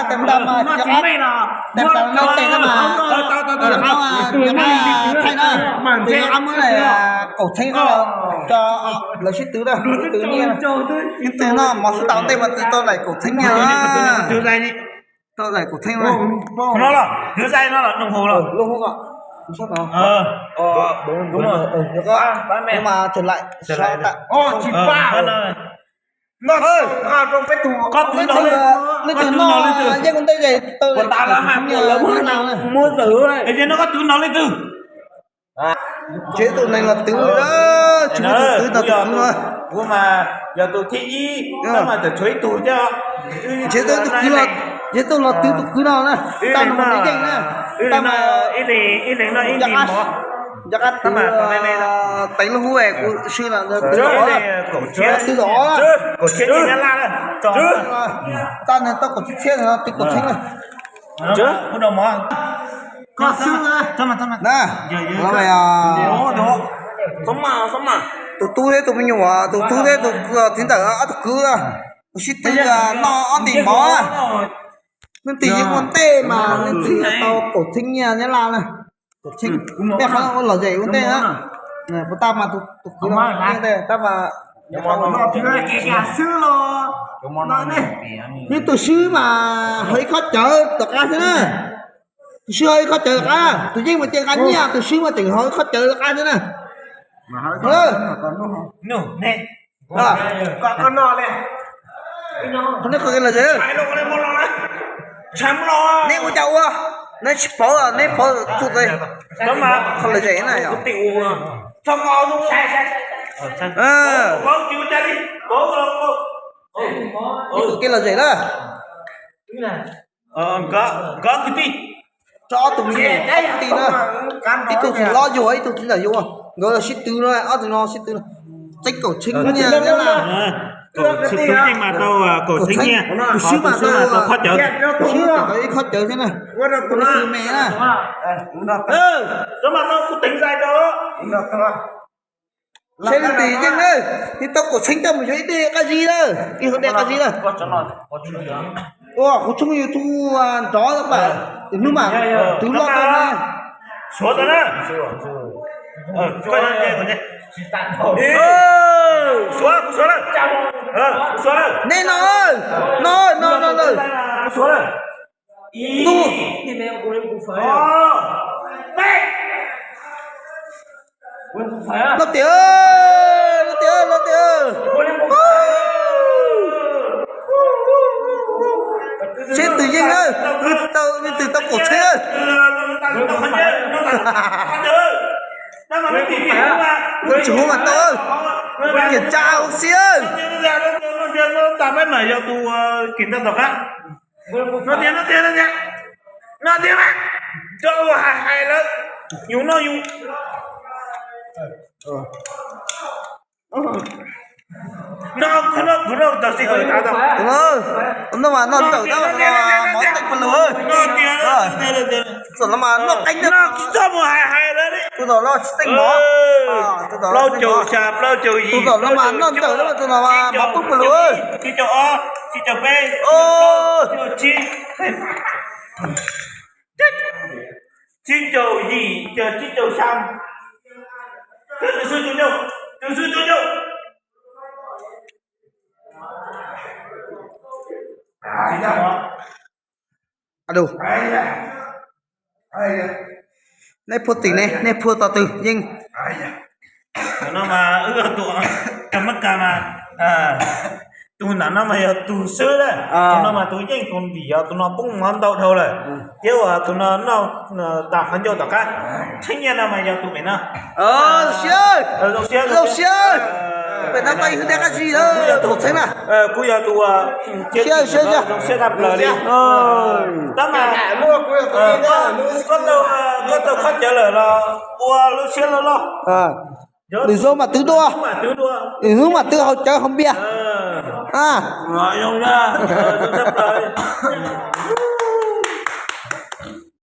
Tem ntawd mas, tem ntawd no mas, thaij na, tes no muab kaum txheeb no coj lawv sib twv na, twv nyiaj. Ib tug no mov sib tau ntej mas twv tau daim kaum txheeb nyiaj na. Tau daim kaum txheeb na. Twv zais no los, twv zais no los, lub hu los. Mas tsis laim. Koj twv no, yeej ua ntej es tau, muab zawm. Es no koj twv no leej twg? Tsis muaj tus neeg los twv, tsis muaj tus twv no, tus twv no. Kuv mas yog tus thib ib, mas tseem tshuav ib tug thiab. Tsis muaj tus kwv los, tsis muaj tus los twv tus kwv no na. Tag no mas yeej na. Tag mas ib leeg no ib leeg mov. Nco qab twv, teev lub hu es kuv swb los twv zaum ob. Tag no tau kaum tsib txhiab no twv kaum txheeb na. Koj xwb na. Tus tub thiab tus me nyuam, tus tub thiab tus txiv ntawm ob tug kwv sib twv noj ob ntim mov. Leej twg yeej ua ntej mas leej twg tau kaum txheeb nyiaj Nyab Laj na. Kaum txheeb, tej qhov ua lom zem ua ntej na. Puas tau mas tus kwv no ua ntej tab mas xwb los, neb tus swb mas haus ib khob cawv tom qab xwb na. Tus swb haus ib khob cawv tom qab, tus yeej mas cia nqa nyiaj, tus swb mas tseem haus ib khob cawv tom qab xwb na. Qhov no qhov kev lom zem, neb ua cas ua, neb tsis paub, neb paub txuj qhov lom zem na yom. Kev lom zem na. Nkawd kwv tij, tso ob tug me nyuam ob kwv tij na, ib tug txiv hlob yug ib tug txiv ntxawm yug, nkawd sib twv no, ob tug no sib twv no. Txeeb kaum txheeb nyiaj thiab na. Tus yeej mas tau kaum txheeb nyiaj, tus swb mas tau khob cawv, tus swb tau ib khob cawv thiab na. Tus me na. Seb leej twg yeej na, yeej tau kaum txheeb coj mus yuav ib dej qab zib na, ib hauv dej qab zib na. Ua kuv txhooj YouTube nrov mas, hnub mas twv loj na. Suav tau na. Neb no, no no no. Tus Lauj tiag, lauj tiag, lauj tiag. Seb twg yeej na, leej twg tau kaum txheeb. Tsis huv mas tau, kiểm tra ua si. No tiag, no tiag, no tiag, no tiag mas, rau hais hais lawm, yus noj yus. No, kuv noj, kuv noj tau si, kuv noj tau. No mas noj ntawm tab mov teej pw lug. Tus no mas noj qeeb, no tsis txhob mus hais hais lawm. Tus no los tsis teej mov. Plaub caug xya, plaub caug yim, tus no mas noj ntawm, tus no mas mov pub pw lug. Tsib caug ob, tsib caug peb, tsib caug tsib, tsib caug yim, tsib caug xya, tus xwb tus ncauj, tus xwb tus ncauj. Neb phua tim ne, neb phua tom twg yeej. No mas wb tus Amelikas mas, tus nram no mas yog tus xwb lawm, tus no mas tus yeej tus ntim, yog tus no poob mov ntau dhau lawm, thiab uas tus no noj tas qhov ncauj tom qab. Txheeb nyiaj no mas yog tus pem no. Zoo siab, zoo siab, pem no tau ib hwj dej qab zib, tus txheeb na. Kuv yog tus zoo siab tshaj plaws li. Tab mas koj tau khob cawv lawm los ua lub siab loj loj. Lwm zaus mam twv dua, lwm hnub mam twv haus cawv haus npias.